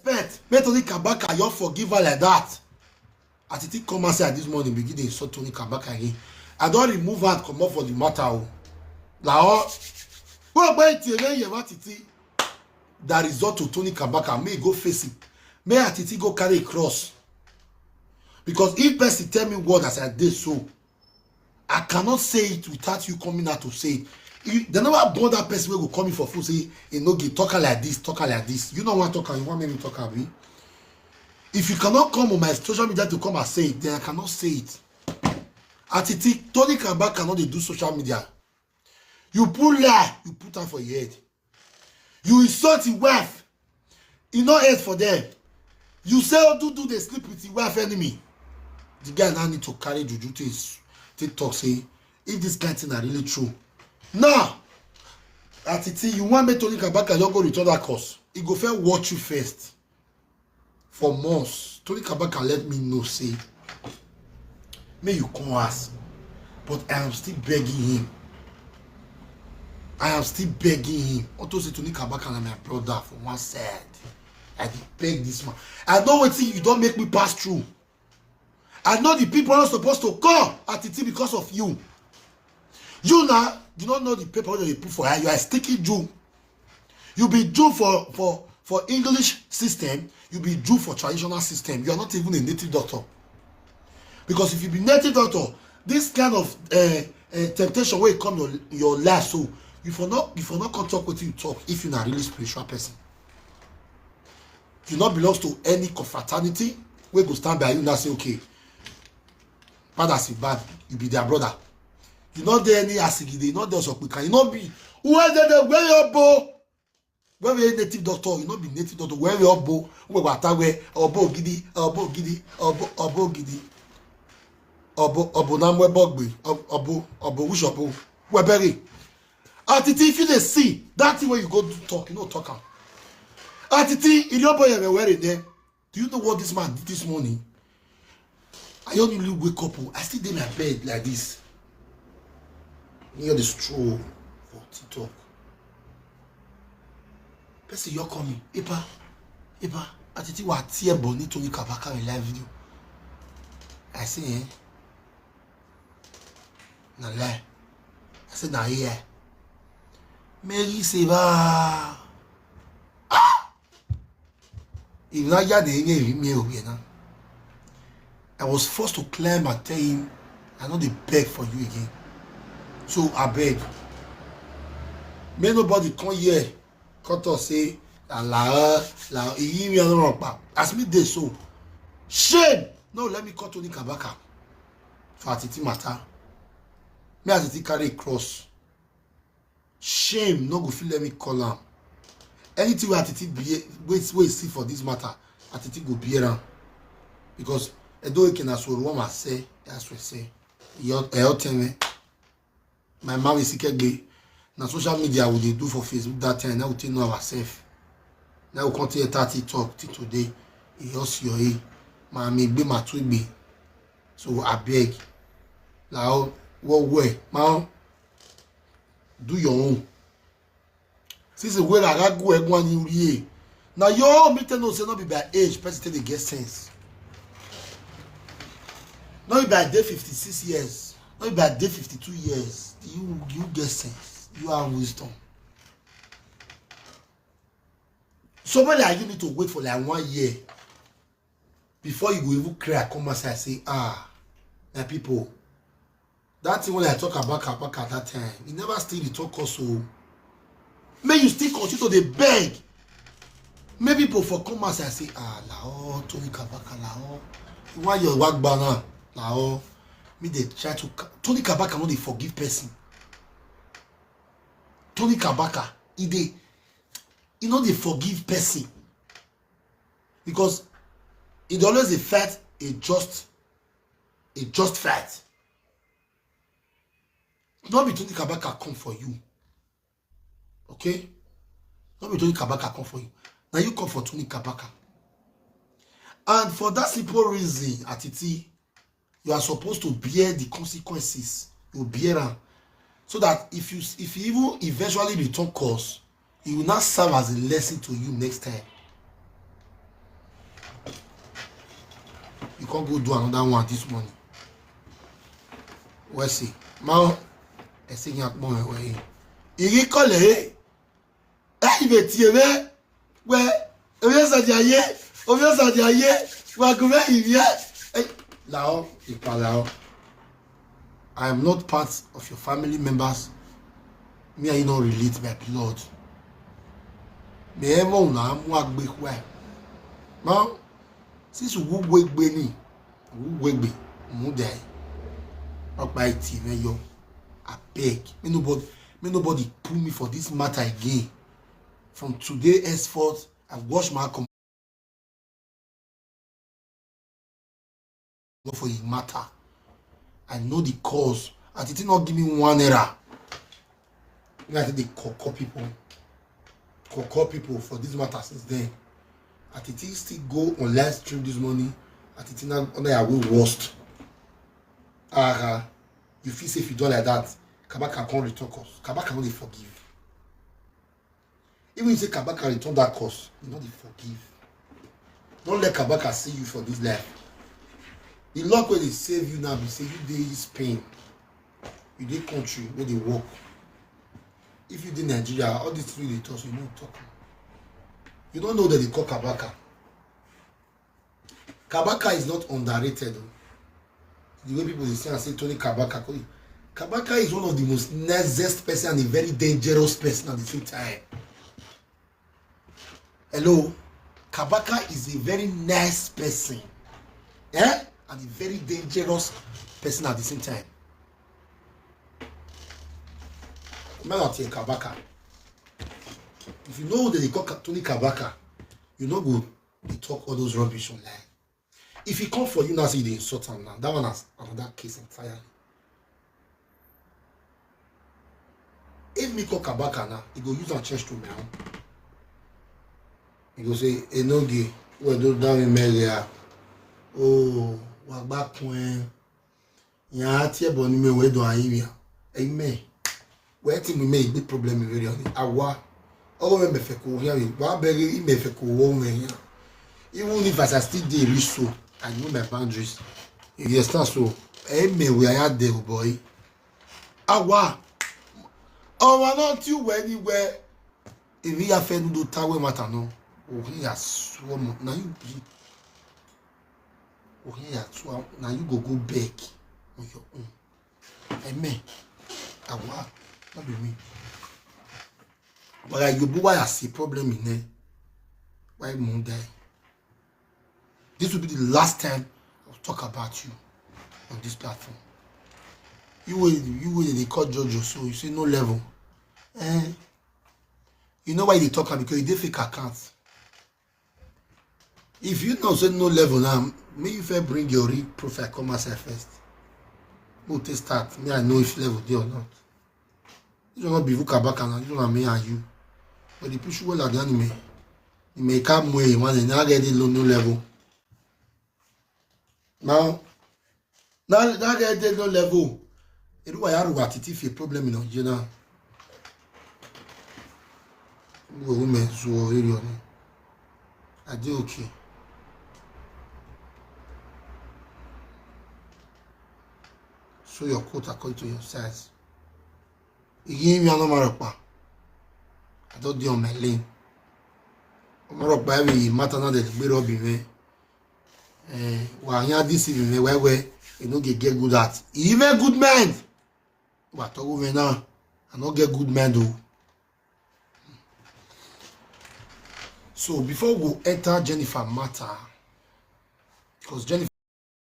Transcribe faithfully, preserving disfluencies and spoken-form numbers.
Expect make Tony Kabaka, you forgive her like that. Atiti come outside this morning, begin dey insult Tony Kabaka again. I don remove hand comot for the matter o. Lao. Wey gbe iti ere yema Atiti that result to Tony Kabaka, may e go face it. May Atiti go carry a cross. Because if person tell me word as I dey so, I cannot say it without you coming out to say it. You, they never born that person wey go come in for food say, "E no give, talk am like this, talk am like this." You no wan talk am, you wan make me talk am, abi? If you cannot come on my social media to come and say it, then I cannot say it. Atiti, Tony Kabaka no dey do social media. You put lie, you put am for your head. You insult your wife. E no head for them. You say Odudu dey sleep with your wife enemy. The guy now need to carry juju take, take talk say if this kind thing na really true. Now, Atiti, you wan make Tony Kabaka just go return that course? E go first watch you first. For months, Tony Kabaka let me know say, may you come ask, but I am still begging him. I am still begging him. Unto say Tony Kabaka na my brother for one side. I dey beg this man. I know wetin you don make me pass through. I know the people are not supposed to come Atiti because of you. You now, you don't know the paper wey dem dey put for eye. You are a sticky Jew. You be Jew for, for, for English system. You be Jew for traditional system. You are not even a native doctor. Because if you be native doctor, this kind of, eh, eh, temptation wey come your, your life, so you for not, you for not come talk wetin you talk if you na really spiritual person. You no belongs to any confraternity wey go stand by you now say, "Okay, father is bad, you be their brother." You no dey any asigide, you no dey osokpika, you no be who dey dey wear your bow. Where we native doctor, you no be native doctor. Where we obo, we wata we obo gidi, obo gidi, obo, obo gidi, obo, obo na mwe bogbe, ob-, obo, obo which obo? We bury. Atiti, if you dey see that thing wey you go do talk, you no talk am. Atiti, you no boy ever wear it there. Do you know what this man did this morning? I only wake up o. I still dey my bed like this. Near the stroll for TikTok. Person, you're coming. Epa, Epa, Atiti wa tear boni Tony Kabaka in live video. I say, eh? Na lie. I say, na here. Mary Seba. Ah! If na ya dey me, me over here now. I was forced to climb and tell him, "I no dey beg for you again. So I beg. May nobody come here, come talk say, 'Ah, la, la, he me no pa.'" As me dey so. Shame! No, let me call Tony Kabaka for Atiti matter. Me Atiti carry cross. Shame no go fit let me call am. Anything wey Atiti bear, wey, wey see for this matter, Atiti go bear am. Because Edo Eke na so one must say, that's what say. Your, your tell me. My mouth is sikegbe. Na social media we dey do for Facebook that time. Now we take know ourselves. Now we come take thirty talk till today. E just your, eh. Ma me be my tweet be. So I beg. Now, what way? Ma, do your own. Since wey I go egwan you ye. Now your own, me tell no say no be by age, person take dey get sense. No be by day fifty-six years. No be by day fifty-two years. You, you get sense. You have wisdom. So when, like, you need to wait for like one year before you go even cry, come outside say, "Ah, my people, that thing wey I talk about Kabaka that time, e never still dey talk us o." May you still continue to dey beg. May people for come outside say, "Ah, lao, Tony Kabaka, lao. Why your work banner, lao?" Me dey try to ca-, Tony Kabaka no dey forgive person. Tony Kabaka, he dey, he no dey forgive person. Because he dey always dey fight a just, a just fight. No be Tony Kabaka come for you. Okay? No be Tony Kabaka come for you. Now you come for Tony Kabaka. And for that simple reason, Atiti, you are supposed to bear the consequences. You bear am. So that if you, if you even eventually return course, it will not serve as a lesson to you next time. Wan go do another one this morning. Wesi, ma, esi nya kpon we. Igi kole, eh? Eh, ibe ti ebe. We, obi osa di aye, obi osa di aye. Wa go me ibi e. Eh, lao, ipa lao. I am not part of your family members. Me and you no relate by blood. Me ever una mu agbe kwe. Ma, since we gbe gbe ni, we gbe gbe, mu die. Opa iti me yo. I beg. Me nobody, me nobody pull me for this matter again. From today henceforth, I wash my comot for him matter. I know the cause. And it not give me one error. Me, I think they call, call people, call, call people for this matter since then. And it still go on live stream this morning. And it now under your way worst. Ah, you feel say if you do like that, Kabaka can't return cause. Kabaka no dey forgive. Even if say Kabaka return that cause, you no dey forgive. Don't let Kabaka see you for this life. The luck wey dey save you now be say you dey Spain, you dey country wey dey work. If you dey Nigeria, all these things wey dey talk, you no talk. You don't know that they call Kabaka. Kabaka is not underrated o. The way people dey say and say Tony Kabaka, Tony Kabaka is one of the most nicest person and a very dangerous person at the same time. Hello, Kabaka is a very nice person, eh, and a very dangerous person at the same time. Come out here, Kabaka. If you know that they call Ka- Tony Kabaka, you no go dey talk all those rubbish online. If he come for you now, say you dey insult am now. That one is another case entirely. If me call Kabaka now, he go use am change to my own. He go say, "Enoge, we do down in Meria. Oh, wagba kwen. Ya tie boni me we do aimia. Amen." Where ti me make big problem in very honest. Awa. Oh, we me fe ko here. Wa beg me fe ko wo me here. Even if as I still dey reach so, I know my boundaries. You understand? So, eh, me we are there, boy. Awa. Oh, I not you anywhere. If you have friend do tawe matter no. Oh, he has swum. Now you, you. Oh, he has swum. Now you go go back on your own. Amen. Awa. Not be me. But like you, why I see problem in there? Why Monday? This will be the last time I'll talk about you on this platform. You will, you will they call Jojo, so you say no level. Eh? You know why they talk am? Because you dey fake account. If you know say no level now, may you first bring your real profile come outside first. Who take start? Me, I know if level dey or not. This one not be Vuka Baka now. This one na me and you. But the push well at the anime. You may come way one and now get the low no level. Now, now that get the low level. Eruwa ya ruwa titi fi problem in Nigeria. Wo women so area ni. I dey okay. So your coat according to your size. Igi mi ano maropa. I don dey on my lane. Maropa every matter now dey gbero bi me. Eh, wa here this evening, eh, where, where, you no get, get good heart. You even good mind. Wa talk over now. I no get good mind o. So before we enter Jennifer matter, because Jennifer